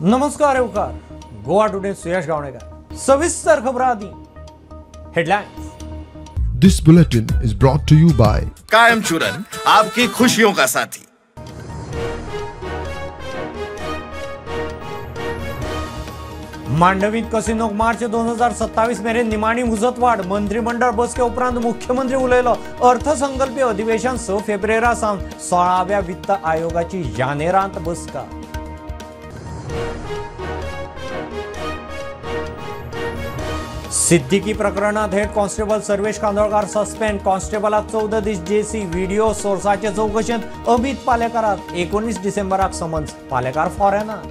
नमस्कार येवकार गोवा टुडे सुयश गावणेकर सविस्तर खबरां आदी headlines. This bulletin is brought to you by Kayam Churan, आपकी खुशियों का साथी। मांडवीत कसिनोक मार्च 2027 मेरेन निमाणी मुजतवाढ। मंत्रिमंडळ बसके उपरांत मुख्यमंत्री उलयलो। अर्थसंकल्पीय अधिवेशन 6 फेब्रुवारी सावन 16व्या वित्त आयोगाची जानेरांत बसका। सिद्दीकी प्रकरणात head constable Sarvesh Kandolkar suspend. कॉन्स्टेबलाक 14 दीस जेसी। व्हिडिओ सोर्साचे चौकशेंत अमित पालेकाराक 19 डिसेंबराक समन्स। पालेकार फॉरेनात।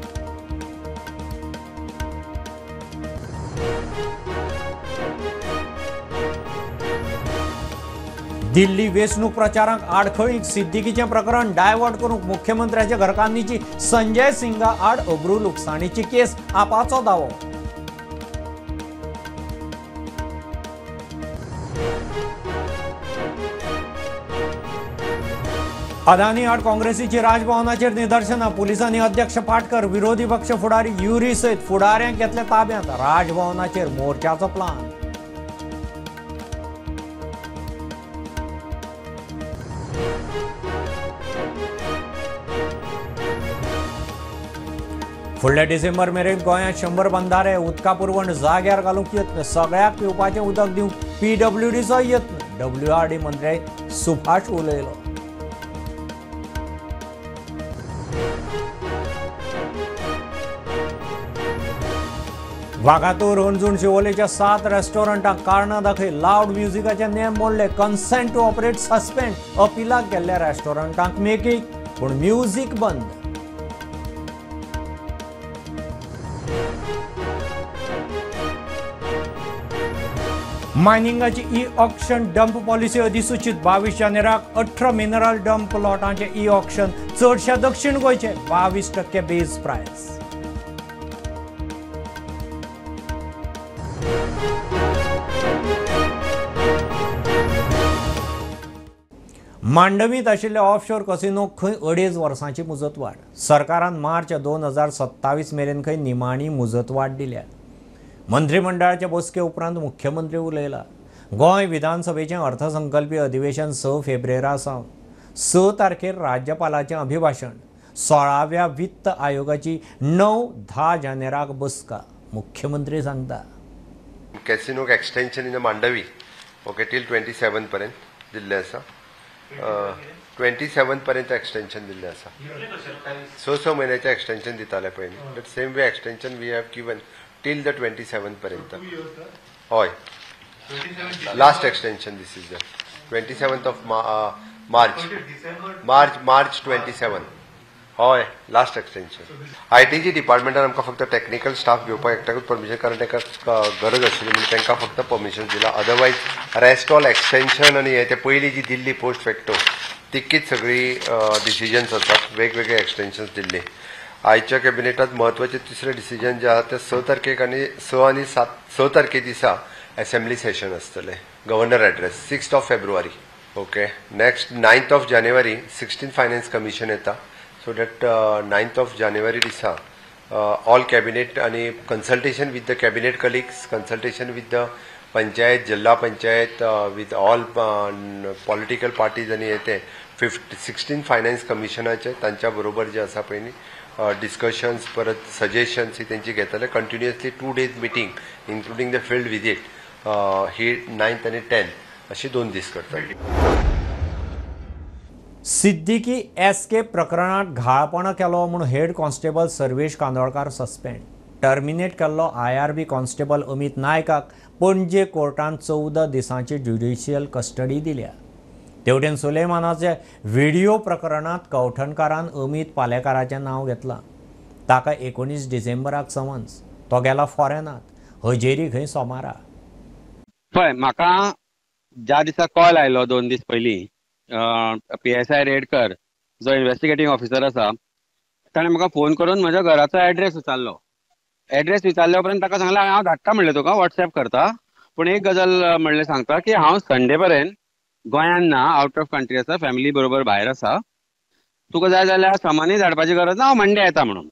दिल्ली वेंचणूक प्रचाराक आडखळीक सिद्दीकीचें प्रकरण डायवर्ट करूंक मुख्यमंत्र्याच्या घरकान्नीची संजय सिंगा आड अब्रू लुकसाणीची केस। आपाचो दावो। अदानी आड काँग्रेसीची राजभवनाचेर निदर्शनां। पुलिसांनी अध्यक्ष पाटकर, विरोधी पक्ष फुडारी युरी सयत फुडाऱ्यांक घेतले ताब्यांत। राजभवनाचेर मोर्चाचो प्लान। फुडल्या डिसेंबर मेरेन गोंयांत 100 बंधारे उदका पुरवण जाग्यार घालूंक यत्न। सगळ्याक पिवपाचें उदक दिवंक पीडब्ल्यूडीचो यत्न। डब्ल्यूआरडी मंत्री सुभाष उलयलो। वागातोर हणजूण शिवोलेच्या 7 रेस्टॉरंटांक कारणां दाखय लावड म्युझिकाचे नेम मोडले। Consent to operate suspend. अपिलाक गेल्ल्या रेस्टॉरंटांक मेकळीक, पूण म्युझिक बंद। मायनिंगाची ई ऑक्शन डंप पॉलिसी अधिसूचित। 22 जानेराक 18 मिनरल डंप प्लॉटांचे ई ऑक्शन। चडशा दक्षिण गोंयचे 22% बेज प्रायस। मांडवीत आशिल्ले ऑफशोर कसिनोक खंय 2.5 वर्सांची मुजतवाढ। सरकारान मार्च 2027 मेरेन खंय निमाणी मुजतवाढ दिल्या। मंत्रिमंडळाचे बसके उपरांत मुख्यमंत्री उलयला। गोंय विधानसभेचें अर्थसंकल्पीय अधिवेशन 6 फेब्रुवारी सावन 6 तारखेर राज्यपालाचें अभिभाशण। 16व्या वित्त आयोगाची 9-10 जानेराक बसका। मुख्यमंत्री सांगता कॅसिनोक extension in Mandovi okay till 27 पर्यंत दिल्लें आसा। 27 पर्यंत एक्सटेंशन दिल्लें आसा। 6 म्हयन्याचें एक्सटेंशन दिताले पयलीं, but same way extension we have given till the 27 पर्यंत। हय, last extension this is the 27th of March, March 27। हय, लास्ट एक्सटेंशन। आयटीजी डिपार्टमेंटान आमकां फक्त टॅक्निकल स्टाफ घेवपाक एकट्याकूच परमिशन, कारण तांकां गरज आशिल्ली म्हणून तांकां फक्त परमिशन दिलां। अदरवायज रेस्ट ऑल एक्सटेंशन आनी हे ते पयलीं जी दिल्ली पोस्ट फॅक्टो तितकीच सगळी डिसिजन्स आसात, वेगवेगळे एक्सटेंशन्स दिल्ली। आयच्या कॅबिनेटात म्हत्वाचे तिसरे डिसिजन जे आहा ते 6 तारखेक आनी 6 आनी 7 6 तारखे दिसा एसेंब्ली सेशन आसतलें। Governor address 6 February. Okay, next 9 January 16 finance commission येता। सो that 9 जानेवारी दिसा ऑल कॅबिनेट आनी consultation with the cabinet colleagues, consultation with the panchayat, जिल्हा panchayat, with all political parties आनी हे ते 16 फायनान्स कमिशनाचे तांच्या बरोबर जे आसा पळय न्ही डिस्कशन्स परत सजेशन्स ही तेंची घेतले। Continuously 2 days meeting including the field visit ही 9 आनी 10 अशी 2 दीस करतले। सिद्दीकी एसके प्रकरणात घाळपणा केलो म्हूण head constable Sarvesh Kandolkar suspend. Terminate केल्लो आयआरबी कॉन्स्टेबल अमित नायकाक पणजे कोर्टान 14 दिसांची ज्युडिशियल कस्टडी दिल्या। तेवटेन सुलेमानाचे व्हिडिओ प्रकरणात कवठणकारान अमित पालेकाराचें नांव घेतलां। ताका 19 डिसेंबराक समन्स। तो गेला फॉरेनात। हजेरी खंय सोमारा। पळय, म्हाका ज्या दिसा कॉल आयलो 2 दीस पयलीं पीएसआय रेडकर जो इन्व्हेस्टिगेटींग ऑफिसर आसा ताणें म्हाका फोन करून म्हज्या घराचो एड्रेस विचारलो। एड्रेस विचारल्या उपरांत ताका सांगलें हांव धाडटा म्हणलें तुका वॉट्सएप करता, पूण एक गजाल म्हणलें सांगता की हांव संडे पर्यंत गोंयांत ना, आवट ऑफ कंट्री आसा, फॅमिली बरोबर भायर आसा, तुका जाय जाल्यार सामानूय धाडपाची गरज ना, हांव मंडे येता म्हणून।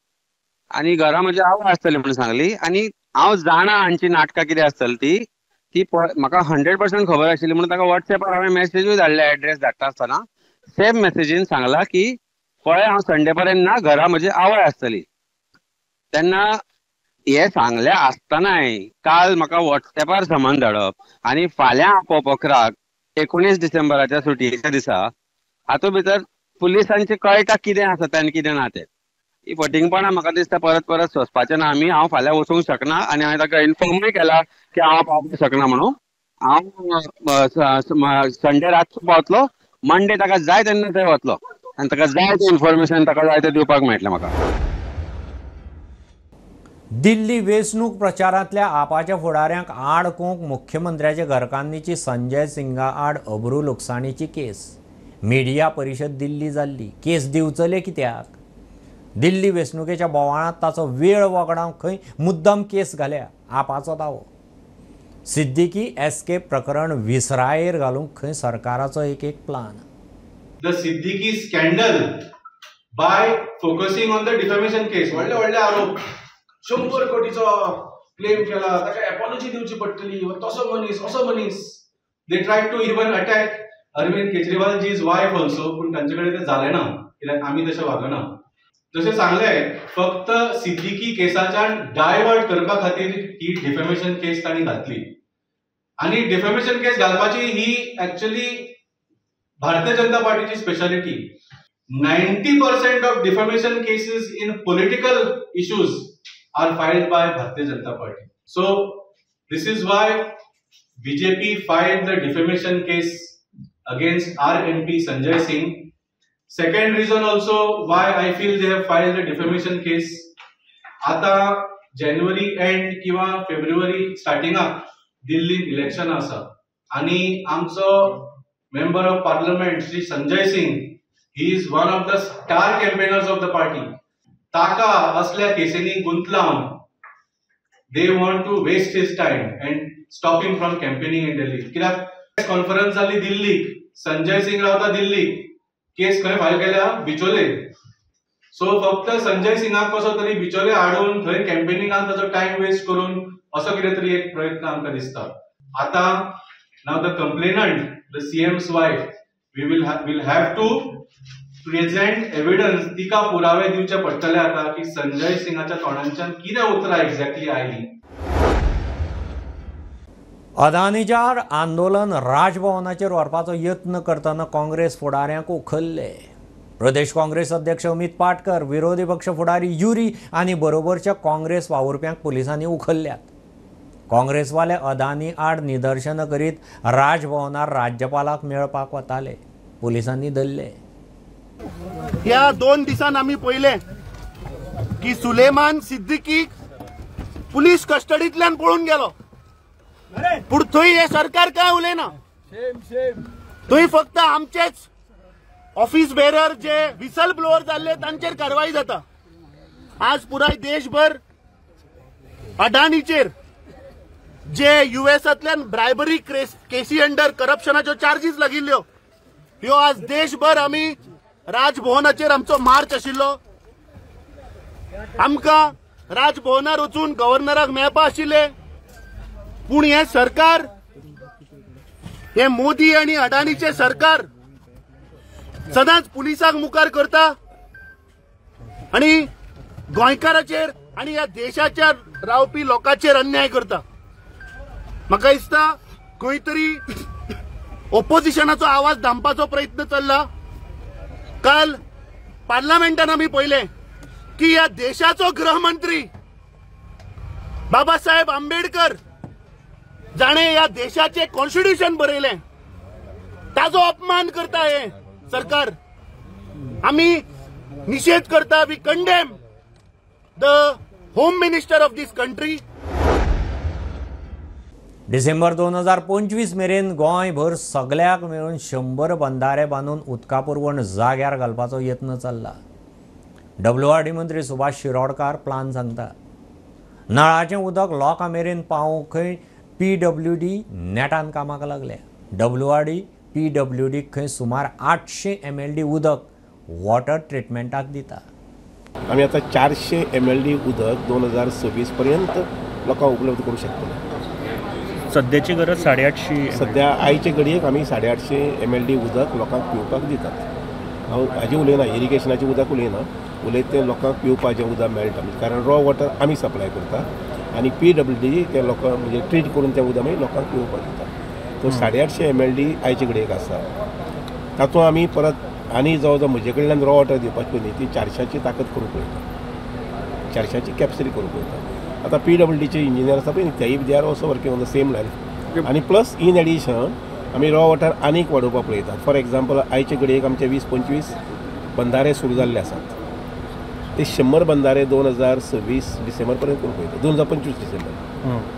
आनी घरा म्हजी आवय आसतली म्हणून सांगली. आनी हांव जाणा हांची नाटकां कितें आसतली ती ती म्हाका 100% खबर आशिल्ली म्हणून ताका वॉट्सएपार हांवें मॅसेजूय धाडले. एड्रेस धाडटा आसतना सेम मॅसेजीन सांगला की पळय हांव संडे पर्यंत ना, घरा म्हजी आवय आसतली. तेन्ना हे सांगले आसतनाय काल म्हाका वॉट्सएपार समन धाडप आनी फाल्यां आपोवप 11 19 डिसेंबराच्या सुटयेच्या दिसा, हातूंत भितर पुलिसांचें कळटा कितें आसा तें आनी कितें ना तें. ही फटींगपणां म्हाका दिसता परत परत सोंसपाचें ना आमी. हांव फाल्यां वचूंक शकना आनी हांवें ताका इन्फॉर्मूय केला की हांव पावपाक शकना म्हणून. हांव संडे रातचो पावतलो, मंडे ताका जाय तेन्ना थंय वतलो आनी ताका जाय तें इन्फॉर्मेशन ताका जाय तें दिवपाक मेळटलें म्हाका. दिल्ली वेंचणूक प्रचारांतल्या आपाच्या फुडाऱ्यांक आडकोवंक मुख्यमंत्र्याचे घरकान्नीची संजय सिंगा आड अब्रू लुकसाणीची केस. मिडिया परिशद दिल्ली जाल्ली. केस दिवचले कित्याक? दिल्ली वेंचणुकेच्या बोवाळांत ताचो वेळ वगडावंक खंय मुद्दम केस घाल्या आपाचो दावो. सिद्दीकी एसके प्रकरण विसरायेर घालूंक खंय सरकाराचो एक एक plan. The Siddiqui scandal by focusing on the defamation case, व्हडले व्हडले आरोप, 100 कोटीचो क्लेम केला, ताका एपॉलॉजी दिवची पडटली, तसो मनीस असो मनीस. They try to even attack Arvind Kejriwal ji's wife also, पूण तांचे कडेन तें जालें ना कित्याक आमी तशें वागना. जशें सांगलें फक्त सिद्दीकी केसाच्यान डायवर्ट करपा खातीर ही डिफेमेशन केस तांणी घातली. आनी डिफेमेशन केस घालपाची ही एक्चुअली भारतीय जनता पार्टीची speciality. 90% of defamation cases in political issues are filed by Bharatiya Janata Party. So this is why BJP filed the defamation case against our MP Sanjay Singh. Second reason also why I feel they have filed the defamation case, आता जानेवारी and किंवा फेब्रुवारी स्टार्टिंगाक दिल्लीन election आसा आनी आमचो member of parliament Shri Sanjay Singh, he is one of the star campaigners of the party. ताका असल्या केसींनी गुंतलावन they want to waste his time and stop him from campaigning in Delhi. कित्याक press conference जाली दिल्लीक, संजय सिंग रावता दिल्लीक, केस खंय file केल्या? बिचोले. So फक्त संजय सिंगाक कसो तरी बिचोले हाडून थंय कॅम्पेनिंगान ताचो टायम वेस्ट करून असो कितें तरी एक प्रयत्न आमकां दिसता. आतां now the complainant, the CM's wife, we will have to present evidence. तिका पुरावे दिवचे पडटले आतां की संजय सिंगाच्या तोंडांच्यान कितें उतरां एक्झॅक्टली आयलीं. अदानीच्या आड आंदोलन राजभवनाचेर व्हरपाचो यत्न करतना काँग्रेस फुडाऱ्यांक उखल्ले. प्रदेश काँग्रेस अध्यक्ष अमित पाटकर, विरोधी पक्ष फुडारी युरी आनी बरोबरच्या काँग्रेस वावुरप्यांक पुलिसांनी उखल्ल्यात. काँग्रेसवाले अदानी आड निदर्शनां करीत राजभवनार राज्यपालाक मेळपाक वताले, पुलिसांनी धरले. ह्या 2 दिसान आमी पळयलें की सुलेमान सिद्दीकी पुलीस कस्टडींतल्यान पळून गेलो, पूण थंय हे सरकार काय उलयना. थंय फक्त आमचेच ऑफिस बेरर जे विसल ब्लोअर जाल्ले तांचेर कारवाई जाता. आज पुराय देशभर अडानीचेर जे युएसांतल्यान ब्रायबरी केसी अंडर करप्शनाच्यो चार्जीस लागिल्ल्यो ह्यो आज देशभर आमी राजभवनाचेर आमचो मार्च आशिल्लो. आमकां राजभवनार वचून गव्हर्नराक मेळपा आशिल्ले, पूण हें सरकार, हे मोदी आनी अडानीचें सरकार सदांच पुलिसांक मुखार करता आनी गोंयकाराचेर आनी ह्या देशाच्या रावपी लोकांचेर अन्याय करता. म्हाका दिसता खंय तरी ओपोजिशनाचो आवाज दामपाचो प्रयत्न चल्ला. काल पार्लमेंटान आमी पळयलें की ह्या देशाचो गृहमंत्री बाबासाहेब आंबेडकर जाणे ह्या देशाचे कॉन्स्टिट्यूशन बरयलें ताजो अपमान करता हे सरकार. आमी निषेध करता. We condemn the home minister of this country. December 2025 मेरेन गोंयभर सगळ्याक मेळून 100 बंधारे बांदून उदका पुरवण जाग्यार घालपाचो यत्न चल्ला. WRD मंत्री सुभाष शिरोडकार प्लान सांगता. नळाचें उदक लोकां मेरेन पावोवंक खंय PWD नेटान कामाक लागल्या. WRD PWD खंय सुमार 800 MLD उदक वॉटर ट्रिटमेंटाक दिता. आमी आतां 400 MLD उदक 2026 पर्यंत लोकांक उपलब्ध करूंक शकतले. सद्याची गरज 850. सद्या आयचे घडयेक आमी 850 MLD उदक लोकांक पिवपाक दितात. हांव हाजें उलयना, इरिगेशनाचें उदक उलयना, उलयता तें लोकांक पिवपाचें उदक मेळटा, कारण रॉ वॉटर आमी सप्लाय करता आनी PWD ते लोकांक म्हणजे ट्रीट करून तें उदक मागीर लोकांक पिवपाक दिता. सो 850 MLD आयचे घडयेक आसा. तातूंत आमी परत आनी जवळ जवळ म्हजे कडल्यान रॉ वॉटर दिवपाची पळय न्ही ती 400ची ताकद करूंक पळयता, 400ची कॅपसिटी करूंक पळयता. आतां PWDचे इंजिनियर आसा पळय न्ही तेय they are also working on the same line. आनी प्लस इन एडिशन आमी रॉ वॉटर आनीक वाडोवपाक पळयतात. फॉर एग्जाम्पल आयचे घडयेक आमचे 20-25 बंधारे सुरू जाल्ले आसात. ते 100 बंधारे 2026 डिसेंबर पर्यंत करूंक पळयता, 2025 डिसेंबर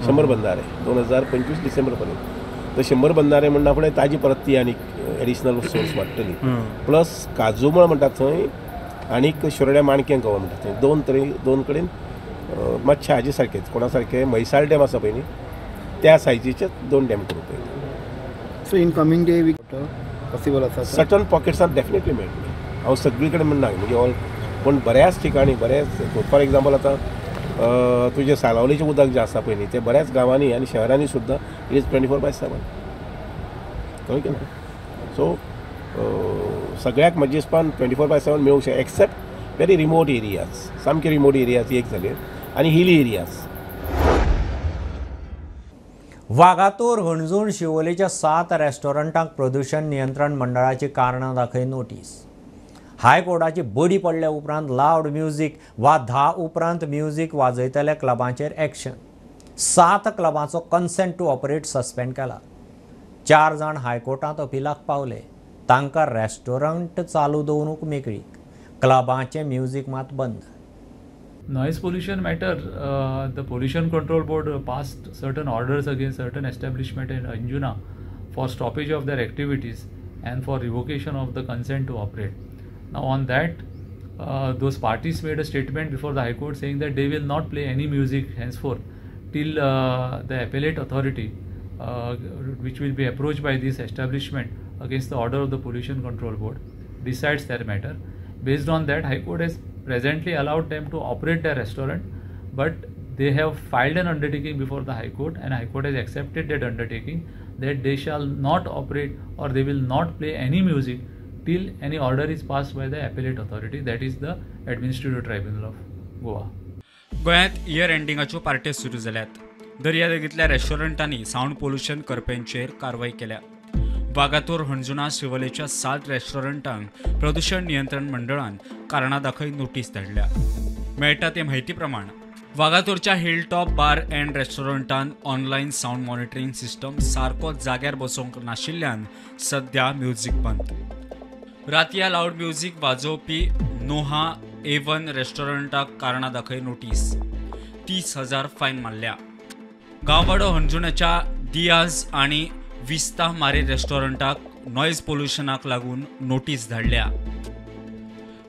100 बंधारे 2025 डिसेंबर पर्यंत. तर 100 बंधारे म्हणटा फुडें ताजी परत ती आनीक एडिशनल सोर्स वाडटली. प्लस काजूमळ म्हणटा थंय आनीक शिरोड्या माणक्यां गांव म्हणटा थंय दोन कडेन मातशे हाजे सारकेच कोणा सारके म्हैसाळ डॅम आसा पळय न्ही त्या सायजीचे 2 डॅम करूंक पळयता. So in coming day we possible आसा सर्टन पॉकेट्सान डेफिनेटली मेळटले. हांव सगळी कडेन म्हणना म्हणजे ऑल, पूण बऱ्याच ठिकाणी बऱ्याच फॉर एग्जाम्पल आतां तुजें सालावलीचें उदक जें आसा पळय न्ही तें बऱ्याच गांवांनी आनी शहरांनी सुद्दां it is 24/7. कळ्ळें की ना? सो सगळ्याक म्हजे हिसपान 24/7 मेळूंक शकता एक्सेप्ट व्हेरी रिमोट एरियाज, सामके रिमोट एरियाज एक जाले आनी हिली एरियाज. वागातोर हणजूण शिवोलेच्या 7 रेस्टॉरंटांक प्रदूषण नियंत्रण मंडळाची कारणां दाखय नोटीस. हायकोर्टाची बडी पडल्या उपरांत लावड म्युझिक वा 10 उपरांत म्युझिक वाजयतल्या क्लबांचेर एक्शन. 7 क्लबांचो कन्सेंट टू ऑपरेट सस्पेंड केला. 4 जाण हायकोर्टांत अपिलाक पावले. तांकां रेस्टॉरंट चालू दवरूंक मेकळीक, क्लबांचें म्युझिक मात बंद. Noise pollution matter, the Pollution Control Board passed certain orders against certain establishment in Anjuna for stoppage of their activities and for revocation of the consent to operate. Now on that, those parties made a statement before the High Court saying that they will not play any music henceforth till the appellate authority, which will be approached by this establishment against the order of the Pollution Control Board, decides their matter. Based on that, High Court has presently allowed them to operate their restaurant, but they have filed an undertaking before the High Court, and High Court has accepted that undertaking that they shall not operate or they will not play any music till any order is passed by the appellate authority, that is the Administrative Tribunal of Goa. गोंयांत year एंडिंगाच्यो पार्ट्यो सुरू जाल्यात. दर्यादेगेंतल्या रेस्टॉरंटांनी sound pollution करप्यांचेर कारवाय केल्या. वागातोर हणजुणा शिवोलेच्या 7 रेस्टॉरंटांक प्रदूषण नियंत्रण मंडळान कारणां दाखय नोटीस धाडल्या. मेळटा ते म्हायती प्रमाण वागातोरच्या हिलटॉप बार अँड रेस्टॉरंटान ऑनलायन सावंड मॉनिटरींग सिस्टम सारको जाग्यार बसोवंक नाशिल्ल्यान सद्या म्युझिक बंद. रातया लावड म्युझिक वाजोवपी नोहा A1 रेस्टॉरंटाक कारणां दाखय नोटीस, 30,000 फायन मारल्या. गांववाडो हणजुण्याच्या दियाज आनी विस्ता मारे रेस्टॉरंटाक नॉयज पोल्युशनाक लागून नोटीस धाडल्या.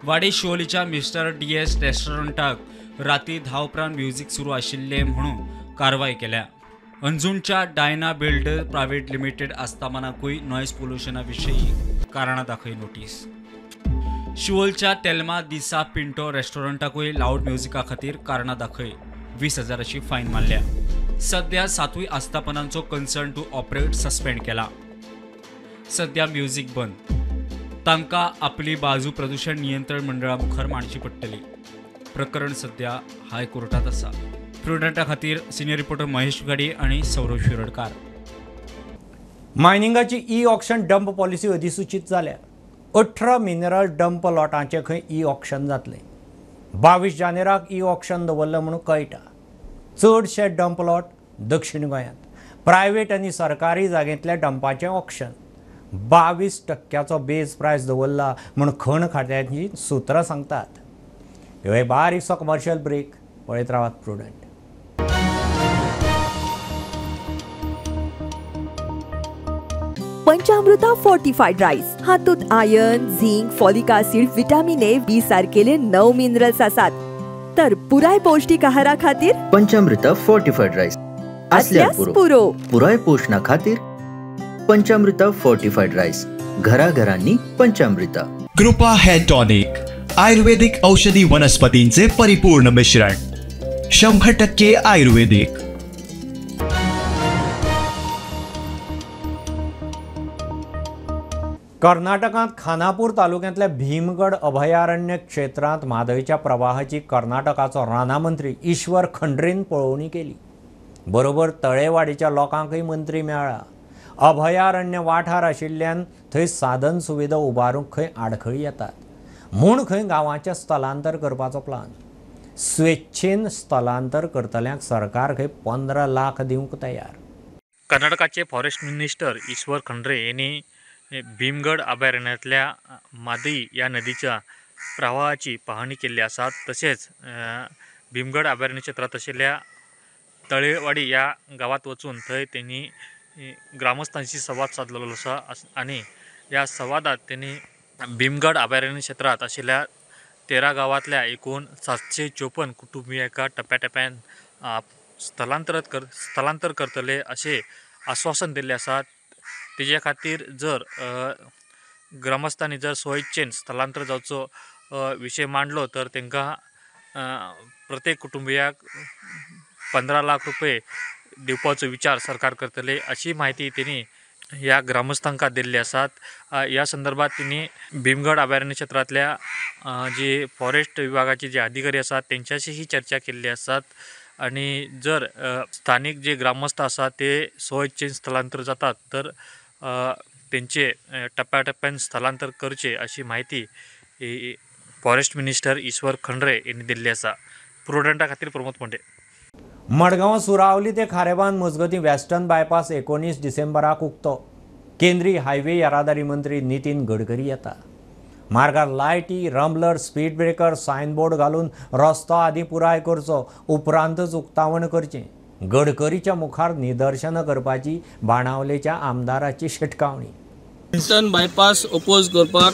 वाडे शिवोलीच्या मिस्टर DS रेस्टॉरंटाक राती 10 उपरांत म्युझिक सुरू आशिल्लें म्हणून कारवाय केल्या. अंजुणच्या डायना बिल्डर प्रायव्हेट लिमिटेड आस्थापनाकूय नॉयज पोल्युशना विशीं कारणां दाखय नोटीस. शिवोलच्या तेल्मा दिसा पिंटो रेस्टॉरंटाकूय लावड म्युझिका खातीर कारणां दाखय 20,000 फायन मारल्या. सद्या 7 आस्थापनांचो कन्सर्न टू ऑपरेट सस्पेंड केला. सद्या म्युझिक बंद. तांकां आपली बाजू प्रदूषण नियंत्रण मंडळा मुखार मांडची पडटली. प्रकरण सद्या हायकोर्टात आसा. प्रुडंटा खातीर सिनियर रिपोर्टर महेश गाडी आनी सौरभ शिरोडकार. मायनिंगाची ई ऑक्शन डंप पॉलिसी अधिसूचित जाल्या. 18 मिनरल डंप लॉटांचे खंय ई ऑक्शन जातलें. 22 जानेराक ई ऑक्शन दवरलें म्हणून कळटा. चडशे डंप लॉट दक्षिण गोंयांत. प्रायव्हेट आनी सरकारी जागेंतल्या डंपाचें ऑक्शन 22% बेज प्रायस दवरला म्हूण खण खात्याची सुत्रां सांगतात. ह्यो बारीकसो कमर्शियल ब्रेक. पळयत रावात प्रुडंट. पंचामृता फोर्टिफाईड राईस हातूंत iron, zinc, folic acid, vitamin A, B सारकेले 9 मिनरल्स आसात. तर पुराय पौष्टिक आहारा खातीर पंचामृता फोर्टिफाईड राईस असल्यास पुरो. पुराय पोषणा खातीर पंचामृता फोर्टिफाईड राईस, घराघरांनी पंचामृता. कृपा हेयर टॉनिक, आयुर्वेदिक औषधी वनस्पतींचे परिपूर्ण मिश्रण, 100% आयुर्वेदिक। कर्नाटकांत खानापूर तालुक्यांतल्या भीमगड अभयारण्य क्षेत्रांत म्हादयच्या प्रवाहाची कर्नाटकाचो रानामंत्री ईश्वर खंड्रेन पळोवणी केली। बरोबर तळेवाडीच्या लोकांकय मंत्री मेळ्ळा। अभयारण्य वाठार आशिल्ल्यान थंय साधन सुविधा उबारूंक खंय आडखळी येतात म्हूण खंय गांवाचें स्थलांतर करपाचो प्लान। स्वेच्छेन स्थलांतर करतल्यांक सरकार खंय 15 लाख दिवंक तयार। कर्नाटकाचे फॉरेस्ट मिनिस्टर ईश्वर खंड्रे यांनी भीमगड अभयारण्यातल्या म्हादई या नदीच्या प्रवाहाची पाहणी केल्ली आसा। तशेंच भीमगड अभयारण्य क्षेत्रांत आशिल्ल्या तळेवाडी या गांवांत वचून थंय तेणी ग्रामस्थांशी संवाद साधलेलो आसा आनी ह्या संवादात तेणी भीमगड अभयारण्य क्षेत्रांत आशिल्ल्या 13 गांवांतल्या एकूण 754 कुटुंबियांक टप्प्याटप्प्यान स्थलांतर करतले अशें आश्वासन दिल्लें आसा। तेजे खातीर जर ग्रामस्थांनी जर स्वइच्छेन स्थलांतर जावचो विशय मांडलो तर तांकां प्रत्येक कुटुंबियाक 15 लाख रुपये दिवपाचो विचार सरकार करतले अशी म्हायती तेणी ह्या ग्रामस्थांका दिल्ली आसात। ह्या संदर्भात तेणी भीमगड अभयारण्य क्षेत्रांतल्या जे फॉरेस्ट विभागाचे जे अधिकारी आसात तेंच्याशीही चर्चा केल्ली आसात आनी जर स्थानीक जे ग्रामस्थ आसात ते स्वइच्छेन स्थलांतर जातात तर तेंचे टप्प्याटप्प्यान स्थलांतर करचे अशी म्हायती फॉरेस्ट मिनिस्टर ईश्वर खंड्रे यांनी दिल्ली आसा। प्रुडंटा खातीर प्रमोद पंडे। मडगांव सुरावली ते खारेबांद मजगतीं वेस्टर्न बायपास 19 डिसेंबराक उक्तो। केंद्रीय हायवे येरादारी मंत्री नितीन गडकरी येता। मार्गार लायटी, रम्बलर, स्पीड ब्रेकर, सायनबोर्ड घालून रस्तो आदी पुराय करचो, उपरांतच उक्तावण करचें। गडकरीच्या मुखार निदर्शनां करपाची बाणावलेच्या आमदाराची शिटकावणी। वेस्टर्न बायपास ओपोज करपाक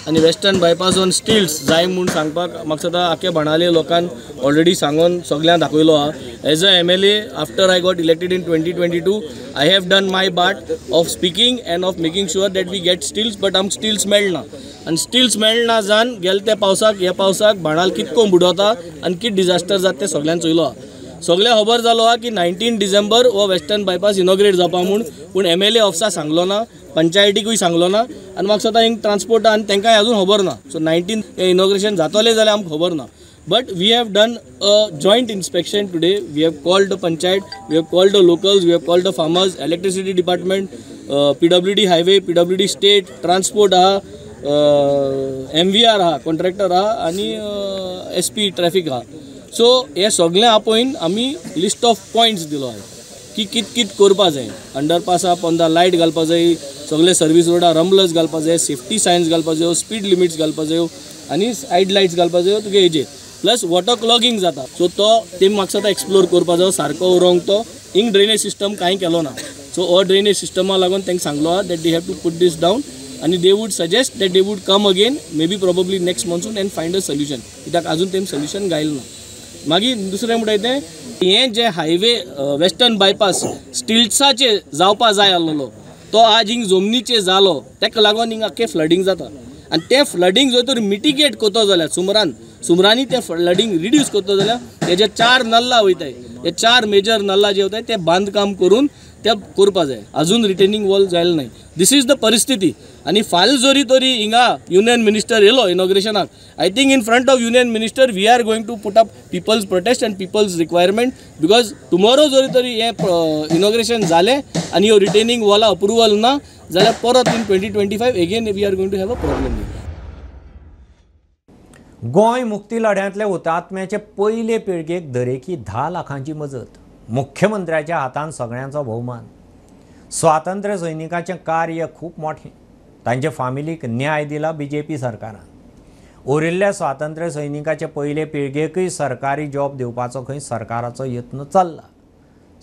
आनी वेस्टर्न बायपास ऑन स्टिल्स जाय म्हूण सांगपाक म्हाका दिसता आख्या बाणावले लोकांक ऑलरेडी सांगून सगळ्यांक दाखयलो आहा। As a MLA after I got elected in 2022 I have done my part of speaking and of making sure that we get stilts, but आमकां स्टिल्स मेळना आनी स्टिल्स मेळना जावन गेले त्या पावसाक ह्या पावसाक बाणाल कितको बुडवता आनी कित डिजास्टर जाता तें सगळ्यांक चोयलो आहा। सगळ्यांक खबर जालो आहा की 19 डिसेंबर हो वेस्टर्न बायपास इनॉग्रेट जावपा म्हूण, पूण MLA ऑफिसा सांगलो ना, पंचायतीकूय सांगलो ना आनी म्हाका दिसता हिंग ट्रान्सपोर्ट आनी तांकांय अजून खबर ना। सो 19 हें इनॉग्रेशन जातलें जाल्यार आमकां खबर ना। But we have done a joint inspection today. We have called the panchayat, we have called the locals, we have called the farmers, electricity department, PWD highway, PWD state, transport आहा, MVR आहा, contractor आहा आनी SP traffic आहा। So हे सगळें आपोवन आमी list of points दिलो आहा की कित कित करपा जाय। अंडरपासा पोंदा लायट घालपा जाय, सगळे सर्वीस रोडार रम्बलर्स घालपा जाय, सेफ्टी सायन्स घालपा जायो, स्पीड लिमिट्स घालपा जायो आनी सायड लायट्स घालपा जायो तुगे हेजेर। प्लस वॉटर क्लॉगींग जाता सो तो तेमी म्हाका दिसता एक्सप्लोर करपा जायो सारको उरोंक तो हिंग ड्रेनेज सिस्टम कांय केलो ना। सो हो ड्रेनेज सिस्टमा लागून तांकां सांगलो आहा that they have to put this down आनी they would suggest that they would come again maybe probably next monsoon and find a solution, कित्याक अजून तेमी सोल्युशन गायलें ना। मागीर दुसरें म्हणटाय तें हें जें हायवे वेस्टर्न बायपास स्टिल्साचेर जावपा जाय आसलेलो तो आज हिंग जमनीचेर जालो, ताका लागून हिंग आख्खें फ्लडींग जाता आनी तें फ्लडींग जर तर मिटिगेट करतो जाल्यार सुमरांनी तें फ्लडींग रिड्यूस करतो जाल्यार तेजे 4 नल्ला वयताय, हे 4 मेजर नल्ला जे वताय ते बांदकाम करून ते करपा जाय। अजून रिटेनिंग वॉल जायले नाय। This is the परिस्थिती। आनी फाल्यां जरी तरी हिंगा युनियन मिनिस्टर येयलो इनॉग्रेशनाक, I think in front of union minister we are going to put up people's protest and people's requirement, because tomorrow जरी तरी हें इनॉग्रेशन जालें आनी ह्यो रिटेनिंग वॉला अप्रुवल ना जाल्यार परत in 2025 again we are going to have a problem. Goa मुक्ती लढ्यांतल्या हुतात्म्याचे पयले पिळगेक दरेकी 10 लाखांची मजत, मुख्यमंत्र्याच्या हातान सगळ्यांचो भोवमान। स्वातंत्र्य सैनिकाचें कार्य खूब मोठें, तांचे फामिलीक न्याय दिला बीजेपी सरकारान। उरिल्ल्या स्वातंत्र्य सैनिकाचे पयले पिळगेकूय सरकारी जॉब दिवपाचो खंय सरकाराचो यत्न चल्ला।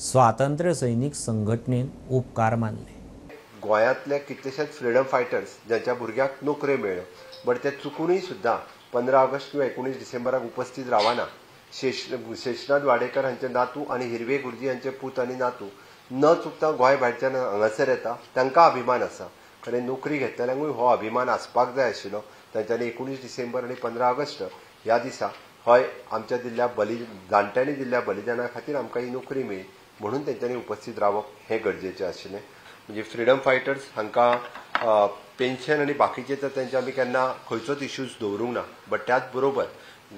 स्वातंत्र्य सैनिक संघटनेन उपकार मानले। गोंयांतले कितलेशेच फ्रिडम फायटर्स ज्यांच्या भुरग्यांक नोकऱ्यो मेळ्ळ्यो बट ते चुकुनूय सुद्दां 15 ऑगस्ट किंवा 19 डिसेंबराक उपस्थित रावना। शेषनाथ वाडेकर हांचे नातू आनी हिरवे गुरुजी हांचे पूत आनी नातू न चुकता गोंय भायरच्यान हांगासर येता, तांकां अभिमान आसा। खरें नोकरी घेतलेल्यांकूय हो अभिमान आसपाक जाय आशिल्लो, तांच्यांनी 19 डिसेंबर आनी 15 ऑगस्ट ह्या दिसा हय आमच्या दिल्ल्या जाणट्यांनी दिल्ल्या बलिदाना खातीर आमकां ही नोकरी मेळ्ळी म्हणून तेंच्यांनी उपस्थित रावप हें गरजेचें आशिल्लें. म्हणजे फ्रिडम फायटर्स हांकां पेन्शन आनी बाकीचे तर तेंचे आमी केन्ना खंयचोच इश्यूज दवरूंक ना, बट त्याच बरोबर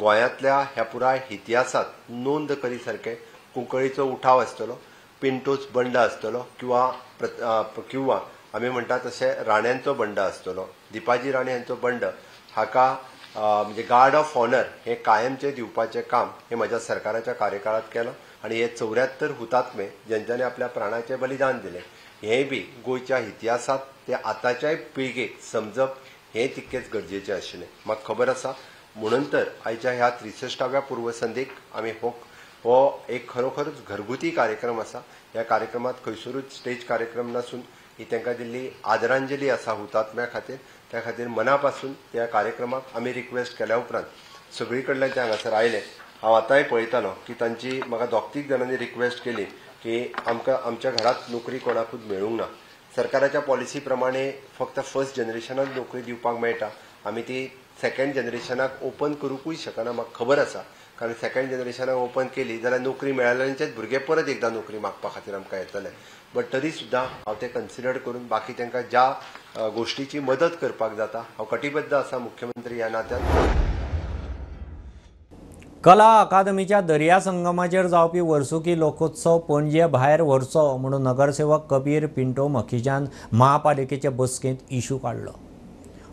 गोंयांतल्या ह्या पुराय इतिहासांत नोंद करी सारकें कुंकळीचो उठाव आसतलो, पिंटोच बंड आसतलो किंवा आमी म्हणटा तशें राण्यांचो बंड आसतलो, दीपाजी राणे हांचो बंड हाका म्हणजे गार्ड ऑफ ऑनर हें कायमचें दिवपाचें काम हें म्हज्या सरकाराच्या कार्यकाळांत केलां आनी हे 74 हुतात्मे ज्यांच्यांनी आपल्या प्राणाचें बलिदान दिलें हेंय बी गोंयच्या इतिहासांत ते आतांच्याय पिळगेक समजप हें तितकेंच गरजेचें आशिल्लें. म्हाका खबर आसा म्हणून तर आयच्या ह्या 63व्या पूर्वसंधीक आमी हो एक खरोखरच घरगुती कार्यक्रम आसा. ह्या कार्यक्रमांत खंयसरूच स्टेज कार्यक्रम नासून ही तांकां दिल्ली आदरांजली आसा हुतात्म्या खातीर. त्या खातीर मना पासून त्या कार्यक्रमाक आमी रिक्वेस्ट केल्या उपरांत सगळी कडल्यान ते हांगासर आयले. हांव आतांय पळयतालो की तांची म्हाका 2-3 जाणांनी रिक्वेस्ट केली की आमकां आमच्या घरांत नोकरी कोणाकूच मेळूंक ना. सरकाराच्या पॉलिसी प्रमाणे फक्त फर्स्ट जनरेशनाक नोकरी दिवपाक मेळटा, आमी ती सेकंड जनरेशनाक ओपन करूंकूय शकना. म्हाका खबर आसा, कारण सेकंड जनरेशनाक ओपन केली जाल्यार नोकरी मेळ्ळ्यांचेच भुरगे परत एकदां नोकरी मागपा खातीर आमकां येतले. बट तरी सुद्दां हांव तें कन्सिडर करून बाकी तांकां ज्या गोश्टीची मदत करपाक जाता हांव कटिबद्ध आसा मुख्यमंत्री ह्या नात्यान. कला अकादमीच्या दर्या संगमाचेर जावपी वर्सुकी लोकोत्सव पणजे भायर व्हरचो म्हणून नगरसेवक कबीर पिंटो मखिजान महापालिकेचे बसकेंत इशू काडलो.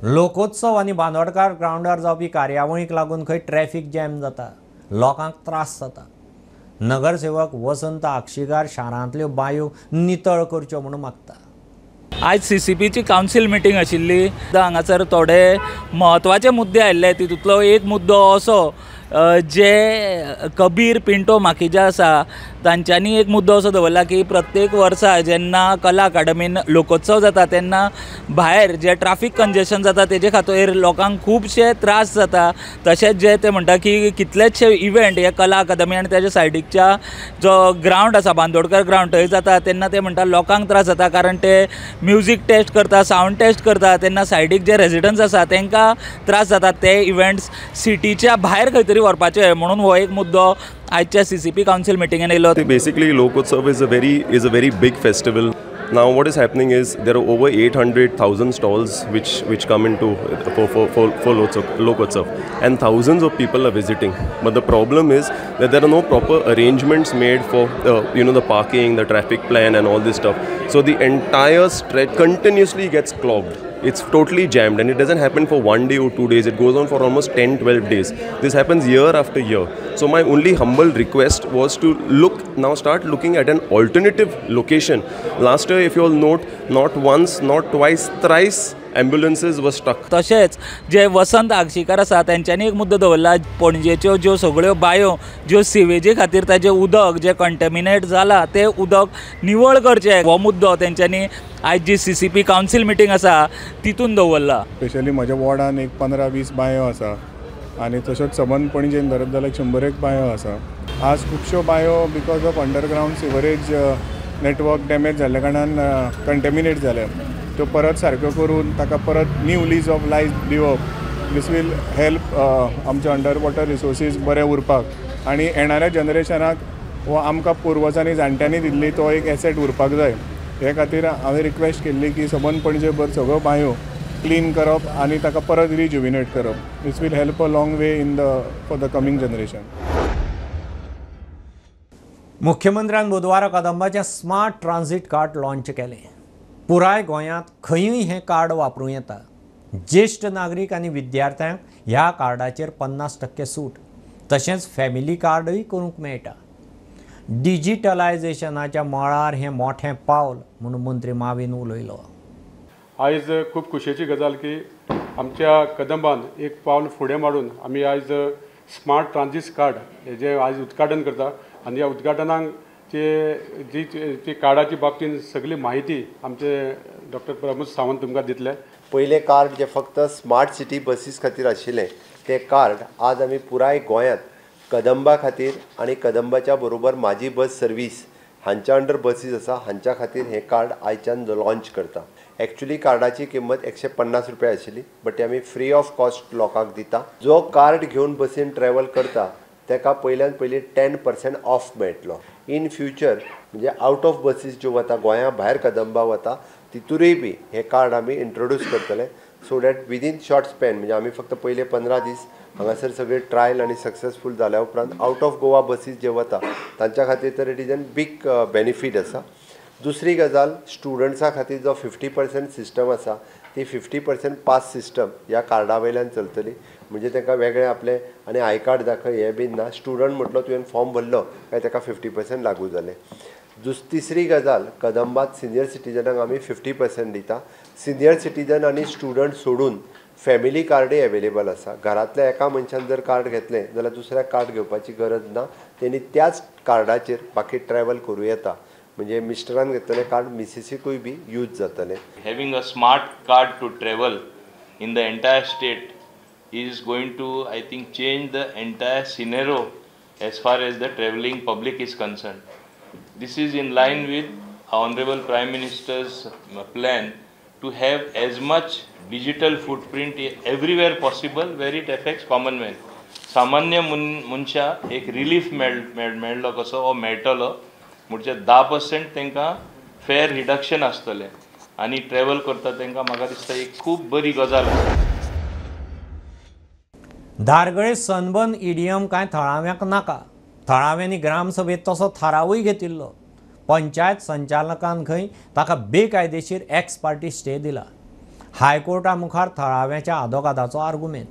लोकोत्सव आनी बांदोडकार ग्रावंडार जावपी कार्यावळीक लागून खंय ट्रॅफिक जॅम जाता, लोकांक त्रास जाता. नगरसेवक वसंत आक्षीकार शारांतल्यो बांयो नितळ करच्यो म्हणून मागता. आयज CCPची कावन्सील मिटींग आशिल्ली. हांगासर थोडे म्हत्वाचे मुद्दे आयिल्ले. तितूंतलो एक मुद्दो असो जे कबीर पिंटो माखिजा आसा तांच्यांनी एक मुद्दो असो दवरला की प्रत्येक वर्सा जेन्ना कला अकादमीन लोकोत्सव जाता तेन्ना भायर जे ट्राफीक कंजेशन जाता तेजे खातीर लोकांक खुबशे त्रास जाता. तशेंच जे ते म्हणटा की कितलेचशे इव्हेंट हे कला अकादमी आनी तेज्या सायडीकच्या जो ग्रावंड आसा बांदोडकर ग्रावंड थंय जाता तेन्ना ते म्हणटा लोकांक त्रास जाता, कारण ते म्युजीक टेस्ट करता, सावंड टेस्ट करता तेन्ना सायडीक जे रेजिडंट्स आसा तांकां त्रास जाता. ते इव्हेंट्स सिटीच्या भायर खंय तरी व्हरपाचे म्हणून हो एक मुद्दो आयच्या CCP council मिटिंगेन येयलो. Basically Lokotsav is a very big festival. Now what is happening is there are over 800,000 stalls which come into for Lokotsav, and thousands of people are visiting. But the problem is that there are no proper arrangements made for the parking, the traffic plan and all this stuff. So the entire stretch continuously gets clogged. It's totally jammed, and it doesn't happen for 1 day or 2 days. It goes on for almost 10-12 days. This happens year after year. So my only humble request was to start looking at an alternative location. Last year, if you all note, not once, not twice, thrice ambulances were stuck. तशेंच जे वसंत आगशीकार आसा तेंच्यांनी एक मुद्दो दवरला, पणजेच्यो ज्यो सगळ्यो बांयो ज्यो सिवेजी खातीर ताजें उदक जें कंटेमिनेट जाला तें उदक निवळ करचें, हो मुद्दो तेंच्यांनी आयज जी CCP council मिटींग आसा तितून दवरला. स्पेशली म्हज्या वॉर्डान एक 15-20 बांयो आसा आनी तशेंच सबंद पणजेन धरत जाल्यार 100 बांयो आसा. आज खुबश्यो बांयो because of underground sewerage network damage जाल्ल्या कारणान कंटेमिनेट जाल्या, त्यो परत सारक्यो करून ताका परत न्यू लीज ऑफ लायफ दिवप, these will help आमचे अंडर वॉटर रिसोर्सीस बरे उरपाक आनी येणाऱ्या जनरेशनाक हो आमकां पुर्वजांनी जाणट्यांनी दिल्ली तो एक एसेट उरपाक जाय. हे खातीर हांवें रिक्वेस्ट केल्ली की सबंद पणजेभर सगळ्यो बांयो क्लीन करप आनी ताका परत रिजुविनेट करप. This will help a long way in the for the coming generation. मुख्यमंत्र्यान बुधवारा कदंबाचें स्मार्ट ट्रान्झीट कार्ड लॉन्च केलें. पुराय गोंयांत खंयूय हें कार्ड वापरूं येता. ज्येश्ठ नागरीक आनी विद्यार्थ्यांक ह्या कार्डाचेर 50% सूट, तशेंच फॅमिली कार्डूय करूंक मेळटा. डिजिटलायझेशनाच्या मळार हें मोठें पावल म्हणून मंत्री मावीन उलयलो. आयज खूब खुशयेची गजाल की आमच्या कदंबान एक पावल फुडें मारून आमी आयज स्मार्ट ट्रान्झीट कार्ड हेजें आयज उद्घाटन करता आनी ह्या उद्घाटनाक जी जी कार्डाची बाबतीन सगळी म्हायती आमचे डॉक्टर प्रमोद सावंत तुमकां दितले. पयलें कार्ड जें फक्त स्मार्ट सिटी बसीस खातीर आशिल्लें तें कार्ड आज आमी पुराय गोंयांत कदंबा खातीर आनी कदंबाच्या बरोबर म्हाजी बस सर्वीस हांच्या अंडर बसीस आसा हांच्या खातीर हें कार्ड आयच्यान लॉन्च करता. एक्चुअली कार्डाची किंमत 150 रुपया आशिल्ली, बट ते आमी फ्री ऑफ कॉस्ट लोकांक दिता. जो कार्ड घेवन बसीन ट्रॅवल करता ताका पयल्यान पयलीं 10% ऑफ मेळटलो. इन फ्युचर म्हणजे आउट ऑफ बसीस ज्यो वता, गोंया भायर कदंबा वता, तितूरय बी हें कार्ड आमी इंट्रोड्यूस करतले, so that within short span म्हणजे आमी फक्त पयले 15 दीस हांगासर सगळे ट्रायल आनी सक्सेसफूल जाल्या उपरांत आउट ऑफ गोवा बसीस जे वता तांच्या खातीर तर it is an big benefit आसा. दुसरी गजाल, स्टुडंट्सां खातीर जो 50% सिस्टम आसा ती 50% पास सिस्टम ह्या कार्डा वयल्यान चलतली. म्हणजे तांकां वेगळें आपलें आनी I card दाखय हें बीन ना. स्टुडंट म्हटलो तुवें फॉर्म भरलो काय ताका 50% लागू जालें. तिसरी गजाल, कदंबात सिनियर सिटीजनांक आमी 50% दिता. सिनियर सिटीजन आनी स्टुडंट सोडून फॅमिली कार्डय एवेलेबल आसा. घरांतल्या एका मनशान जर कार्ड घेतलें जाल्यार दुसऱ्याक कार्ड घेवपाची गरज ना, तेणी त्याच कार्डाचेर बाकी ट्रॅवल करूं येता. म्हणजे मिस्टरान घेतलें कार्ड मिसिसीकूय बी यूज जातलें. Having a smart card to travel in the entire state is going to, I think, change the entire scenario as far as the travelling public is concerned. This is in line with our Honorable Prime Minister's plan to have as much digital footprint everywhere possible where it affects common man. सामान्य मनशा एक relief मेळ्ळो कसो हो मेळटलो, म्हणजे 10% तांकां fair reduction आसतलें आनी ट्रॅवल करता तांकां म्हाका दिसता एक खूब बरी गजाल आसा. धारगळे सनबर्न ईडीएम कांय थळाव्यांक नाका. थळाव्यांनी ग्रामसभेत तसो थारावूय घेतिल्लो. पंचायत संचालकान खंय ताका बेकायदेशीर एक्स पार्टी स्टे दिला. हायकोर्टा मुखार थळाव्यांच्या आदोगादाचो आर्गुमेंत.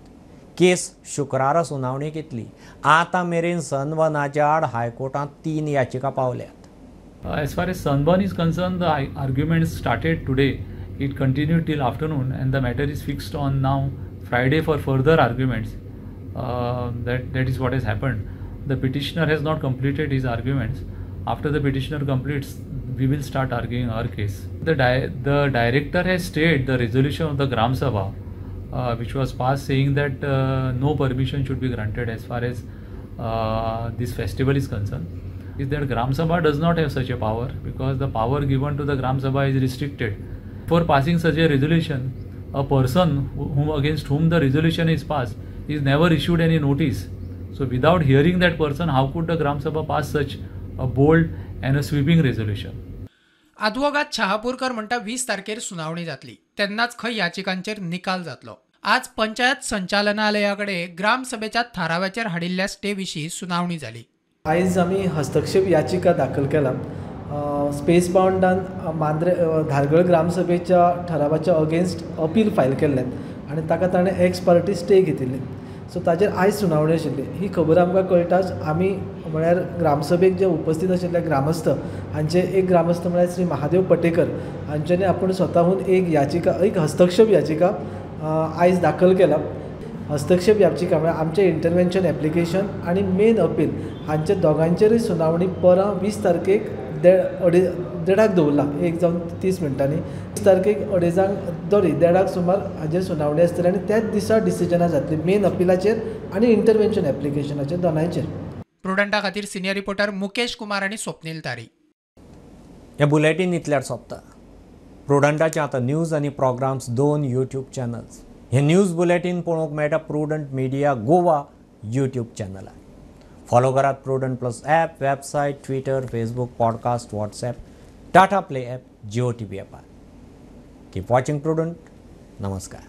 केस शुक्रारा सुनावणेक येतली. आतां मेरेन सनबर्नाच्या आड हायकोर्टांत 3 याचिका पावल्यात. As far as sunburn is concerned, the arguments started today. It continued till afternoon and the matter is fixed on now Friday for further arguments. That is what has happened. The petitioner has not completed his arguments. After the petitioner completes, we will start arguing our case. The director has stayed the resolution of the Gram Sabha, which was passed saying that no permission should be granted as far as this festival is concerned. Is that Gram Sabha does not have such a power, because the power given to the Gram Sabha is restricted. For passing such a resolution, a person against whom the resolution is passed is never issued any notice. So without hearing that person, how could the Gram Sabha pass such a bold and a sweeping resolution? आदवोगाद Shahapurkar म्हणटा 20 तारखेर सुनावणी जातली, तेन्नाच खंय याचिकांचेर निकाल जातलो. आज पंचायत संचालनालया कडेन ग्रामसभेच्या थाराव्याचेर हाडिल्ल्या स्टे विशीं सुनावणी जाली. आयज आमी हस्तक्षेप याचिका दाखल केला. स्पेस बाउंडान मांद्रे धारगळ ग्रामसभेच्या ठरावाच्या अगेन्स्ट अपील फायल केल्लें आनी ताका ताणें एक्स पार्टी स्टे घेतिल्ली. सो ताजेर आयज सुनावणी आशिल्ली. ही खबर आमकां कळटाच आमी म्हळ्यार ग्रामसभेक जे उपस्थित आशिल्ले ग्रामस्थ हांचे एक ग्रामस्थ म्हळ्यार श्री महादेव पटेकर हांच्यांनी आपूण स्वताहून एक याचिका, एक हस्तक्षेप याचिका आयज दाखल केला. हस्तक्षेप याचिका म्हळ्यार आमचें इंटरवेन्शन एप्लिकेशन आनी मेन अपील हांचे दोगांचेरूय सुनावणी परां 20 तारखेक देडाक दवरला, 1 जावन 30 मिनटांनी. 20 तारखेक 1:30 सुमार हाजेर सुनावणी आसतली आनी त्याच दिसा डिसिजनां जातली मेन अपिलाचेर आनी इंटरवेन्शन एप्लिकेशनाचेर दोनांयचेर. प्रुडंटा खातीर सिनियर रिपोर्टर मुकेश कुमार आनी स्वप्नील तारी. हें बुलेटीन इतल्यार सोंपता. प्रुडंटाचे आतां न्यूज आनी प्रोग्राम्स 2 यूट्यूब चॅनल्स. हे न्यूज बुलेटीन पळोवंक मेळटा प्रुडंट मिडिया गोवा यूट्यूब चॅनलार. फॉलो करात Prudent plus app, website, Twitter, Facebook, podcast, WhatsApp, Tata Play app, Jio TV ॲपार. Keep watching prudent. नमस्कार.